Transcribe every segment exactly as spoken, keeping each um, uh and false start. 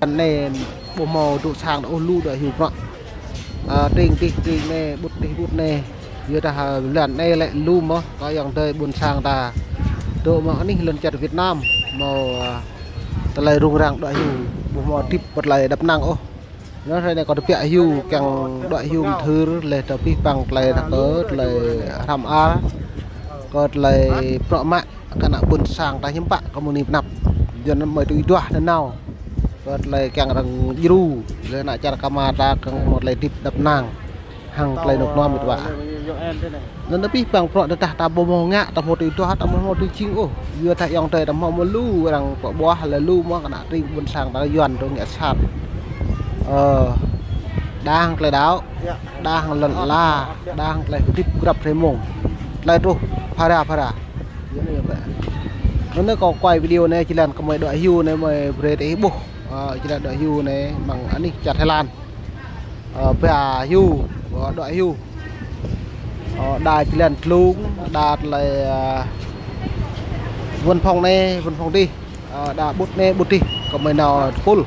Anai ƀu hmâo dŏ sang ôh, lu dŏ hyu prŏ. Ơ, tring tih tring anai, ƀut tih ƀut anai. Yua dah, ơ, blan anai lĕ lu mơ̆, kơ ayŏng adơi ƀôn sang ta. Dŏ mơ̆ng anih lŏn čar Việt Nam, hmâo, ơ, tơlơi rŭng răng dŏ hyu, ƀu hmâo hơdip pơ tơlơi đăp năng ôh. Anŭn hrơi anai kâo tơbiă hyu, kiăng dŏ hyu mơthưr, laih dơ̆ng abih bang tơlơi dah kơ, tơlơi hrăm ar, kơ tơlơi prŏ mă. Kơ ană ƀôn sang ta hiư̆m pă kơ mơ̆ng anai pơ anăp. Yua anŭn mơi tui duah nanao. Kơ tơlơi kiăng arăng djru, lĕ ană čar kơ mă ta kiăng hmâo tơlơi hơdip đăp năng. Hăng tơlơi rơnŭk rơnua mĕt wa. Anŭn abih bang prŏ tơdah ta ƀu hmâo ngă, ta ƀu hmâo tui duah, ta ƀu hmâo tui jing ôh. Yua dah ayŏng adơi ta hmâo mơ̆ lu arăng pơƀuah, laih lu mơ̆ kơ ană tring ƀôn sang ta Yuan tơ ngă sat. Ơ, đang tơlơi đaŏ, đang lŏn ala, đang tơlơi hơdip grăp hrơi mông. Tơlơi truh phara phara. Anŭn anai kâo quay video anai, jơlan kơ mơi dŏ hyu anai mơi brơi tơ ih ƀuh. Ơ, jơlan dŏ hyu anai mơ̆ng anih čar Thái Lan. Ơ, ba hyu, ơ, dŏ hyu. Ơ, đa jơlan tlung, đa tơlơi, ơ, văn phòng anai, văn phòng adih. Ơ, đa ƀut anai, ƀut adih. Kơ mơi nao tơpul.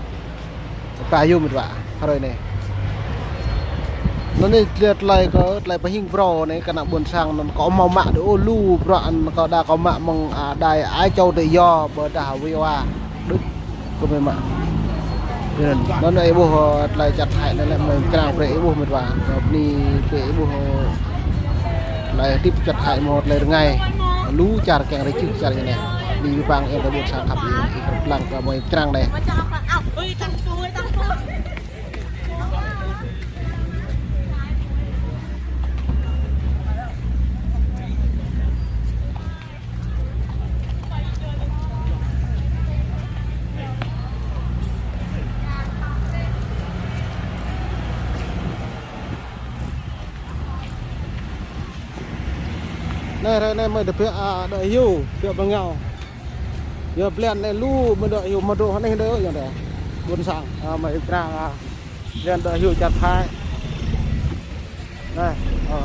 Ba hyu mĕt wa, hrơi anai. Anŭn anai tơlơi, tơlơi kơ, tơlơi pơhing brô anai, kơ ană ƀôn sang anŭn kâo hmâo mă dŏ ôh, lu bruă anŭn kâo đa kâo mă mơ̆ng, ơ, đài Á Châu Tự Do, ƀôdah V O A. Đôč, kơ mơi mă. Anŭn, anŭn ih ƀuh, ơ, tơlơi čar Thái anai lĕ mơi črang brơi ih ƀuh mĕt wa. Kơ bơni brơi ih ƀuh, ơ, tơlơi hơdip čar Thái hmâo tơlơi rơngai. Lu čar kiăng rai čih čar anai. Bơni abih bang ayŏng adơi ƀôn sang khăp ih, ih kơ lăng kơ mơi črang anai. Anai, hrơi anai mơi tơbiă, ơ, dŏ hyu, tơbiă bơngao. Yua blan anai lu mơi dŏ hyu, mơi dŏ hơnih dŏ, yua anai. Ƀôn sang, ơ, mơi črang, ơ, blan dŏ hyu čar Thái. Anai, ơ.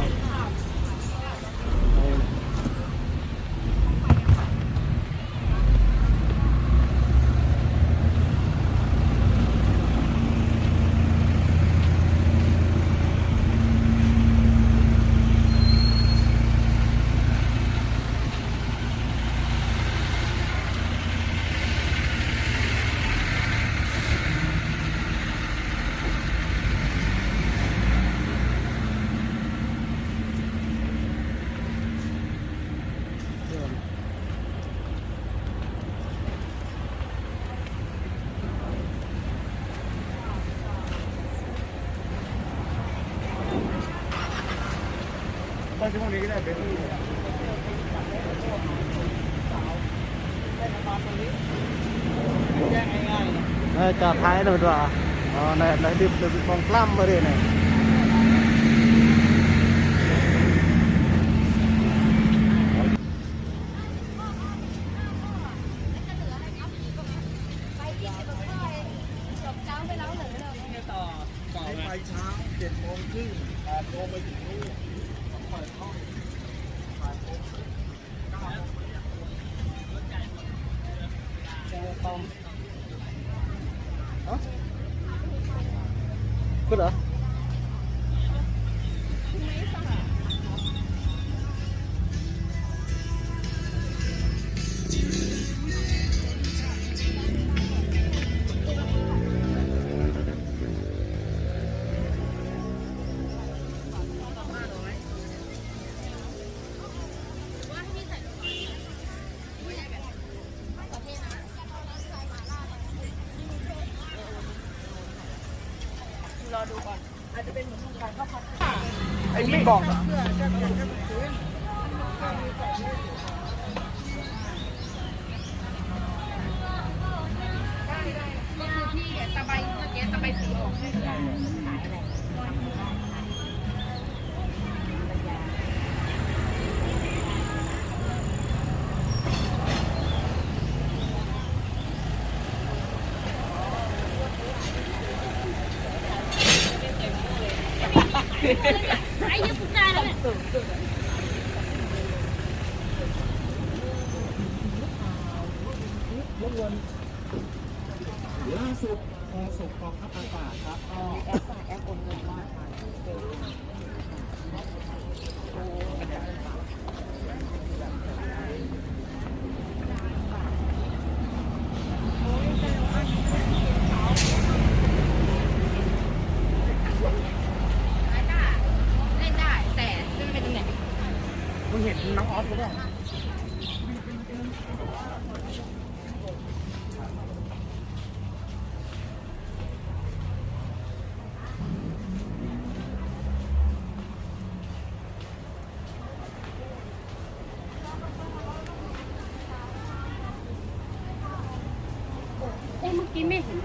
Anai čar Thái anai mĕt wa. Ơ, anai, anai hơdip, hơdip ƀơ̆ng tlam ƀơi anai. Hah? Kơ dah? ส่งกองทัพอากาศครับ ก็ มีแอปป่ะ แอปโอนเงินมา เล่นได้ แต่เล่นไม่เป็นตำแหน่ง คุณเห็นน้องออฟหรือเปล่า? เอ๊ะ เมื่อกี้ไม่เห็น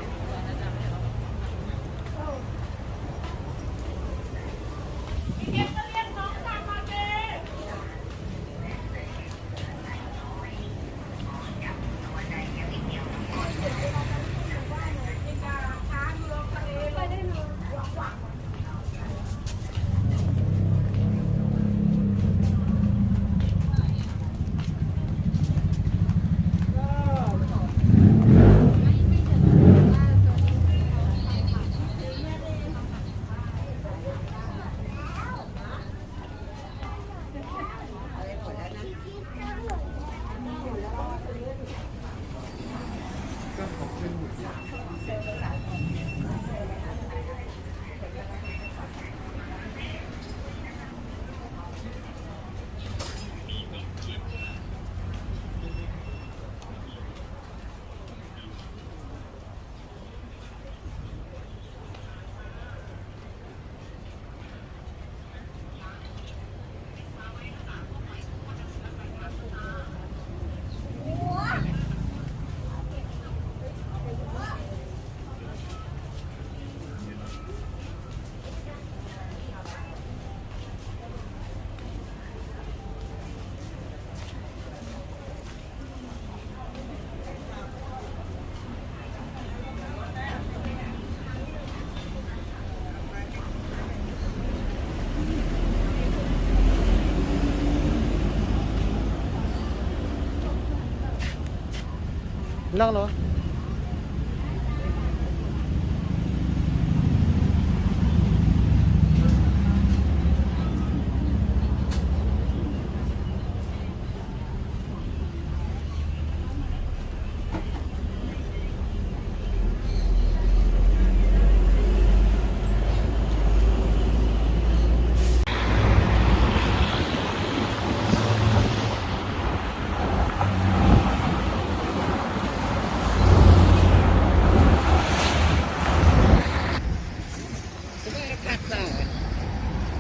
Lăng lô.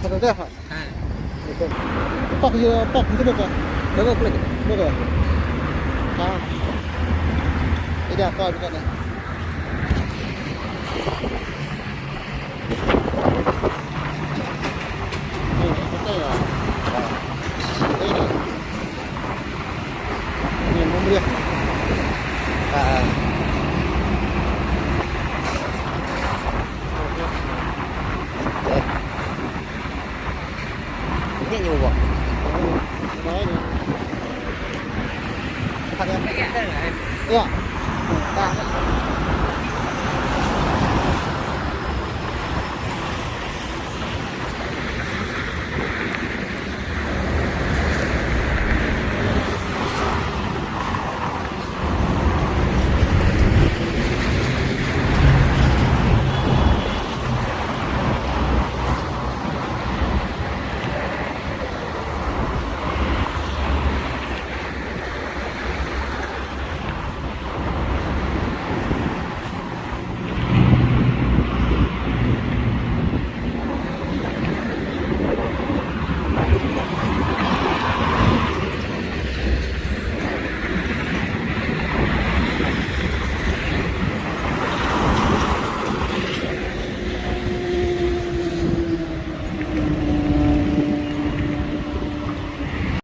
Thật là đẹp hả? À. Pok hia, pok hia bơ kơ? Bơ kơ, bơ kơ. Bơ kơ. À. Ih, dah, kơ bơ kơ anai. Ih, bơ kơ anai. Ih, anai. Anai, mơ̆ng mơriah. À, à. Ih. Ini nyu bơ. Nói đi. Thật em. Ih, dah.